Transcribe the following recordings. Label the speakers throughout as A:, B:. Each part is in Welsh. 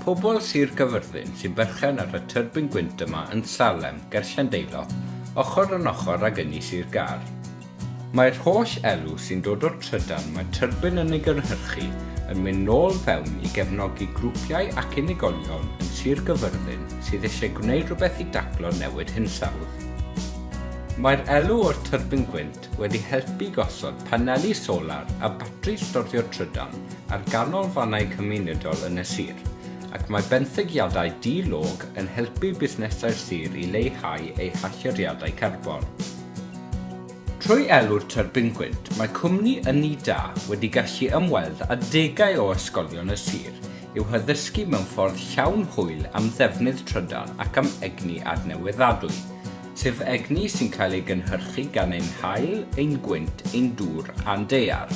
A: Pobl Sir Gaerfyrddin sy'n berchen ar y tyrbin gwynt yma yn Salem ger Llandeilo, ochr yn ochr ag Ynni Sir Gâr. Mae'r holl elw sy'n dod o'r trydan mae'r tyrbin yn ei gynhyrchu yn mynd nôl fewn i gefnogi grwpiau ac unigolion yn Sir Gaerfyrddin sydd eisiau gwneud rhywbeth i daclo newid hinsawdd. Mae'r elw o'r tyrbin gwynt wedi helpu gosod paneli solar a batris storio trydan ar ganolfannau cymunedol yn y sir, ac mae benthyciadau di-log yn helpu busnesau'r sir i leihau eu hallyriadau carbon. Trwy elw'r tyrbin gwynt, mae cwmni Ynni Da wedi gallu ymweld â degau o ysgolion y sir i'w haddysgu mewn ffordd llawn hwyl am ddefnydd trydan ac am egni adnewyddadwy, sef egni sy'n cael ei gynhyrchu gan ein haul, ein gwynt, ein dŵr a'n daear.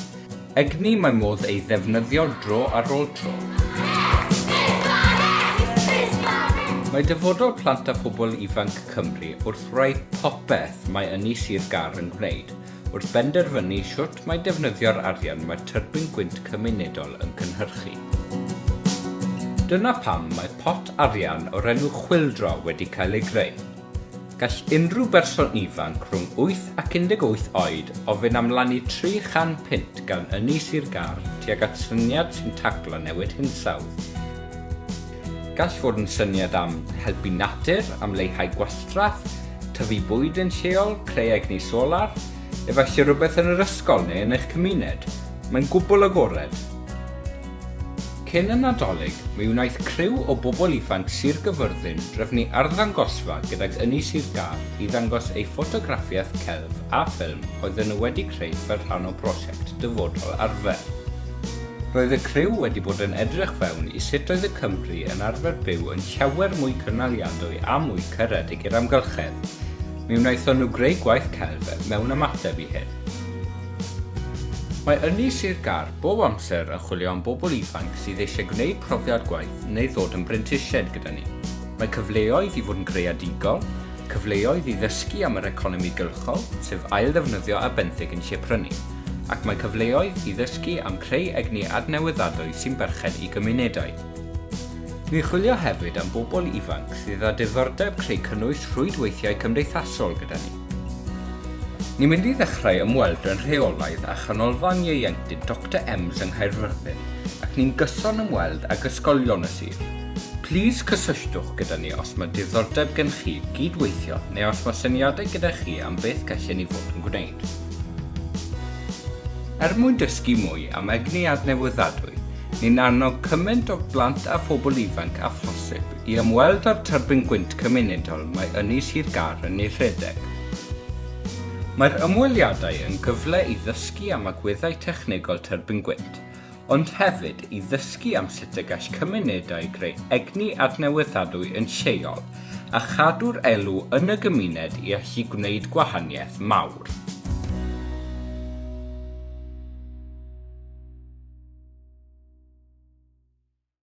A: Egni mae modd ei ddefnyddio dro ar ôl tro. Mae dyfodol plant a phobl ifanc Cymru wrth wraidd popeth mae Ynni Sir Gâr yn gwneud, wrth benderfynu shwt mae defnyddio'r arian mae'r tyrbin gwynt cymunedol yn cynhyrchu. Dyna pam mae pot arian o'r enw Chwyldro wedi cael ei greu. Gall unrhyw berson ifanc rhwng 8 ac 18 oed ofyn am lannu 300 punt gan Ynni Sir Gâr tuag at syniad sy'n taclo newid hinsawdd. Gall fod yn syniad am helpu natur, am leihau gwastraff, tyfu bwyd yn lleol, creu egni solar, efallai rhywbeth yn yr ysgol neu yn eich cymuned. Mae'n gwbl agored. Cyn y Nadolig, mi wnaeth criw o bobl ifanc Sir Gyfyrddin drefnu arddangosfa gydag Ynni Sir Gâr i ddangos eu ffotograffiaeth celf a ffilm oedden nhw wedi creu fel rhan o brosiect Dyfodol Arfer. Roedd y criw wedi bod yn edrych fewn i sut oedd y Cymry yn arfer byw yn llawer mwy cynaliadwy a mwy caredig i'r amgylchedd. Mi wnaethon nhw greu gwaith celf mewn ymateb i hyn. Mae Ynni Sir Gâr bob amser yn chwilio am bobl ifanc sydd eisiau gwneud profiad gwaith neu ddod yn brentisiaid gyda ni. Mae cyfleoedd i fod yn greadigol, cyfleoedd i ddysgu am yr economi gylchol, sef ail-ddefnyddio a benthyg yn lle prynu, ac mae cyfleoedd i ddysgu am creu egni adnewyddadwy sy'n berchen i gymunedau. Ni'n chwilio hefyd am bobl ifanc sydd â diddordeb creu cynnwys rhwydweithiau cymdeithasol gyda ni. Ni'n mynd i ddechrau ymweld yn rheolaidd â Chanolfan Ieuenctid Doctor Ems yng Nghaerfyrddin ac ni'n gyson ymweld ag ysgolion y sir. Plîs cysylltwch gyda ni os mae diddordeb gen chi gyd-weithio neu os mae syniadau gyda chi am beth gallen ni fod yn gwneud. Er mwyn dysgu mwy am egni adnewyddadwy, ni'n annog cymaint o blant a phobl ifanc â phosib I ymweld â'r tyrbin gwynt cymunedol mae Ynni Sir Gâr yn ei rhedeg. Mae'r ymweliadau yn gyfle i ddysgu am agweddau technegol tyrbin gwynt, ond hefyd i ddysgu am sut y gall cymunedau greu egni adnewyddadwy yn lleol a chadw'r elw yn y gymuned i allu gwneud gwahaniaeth mawr.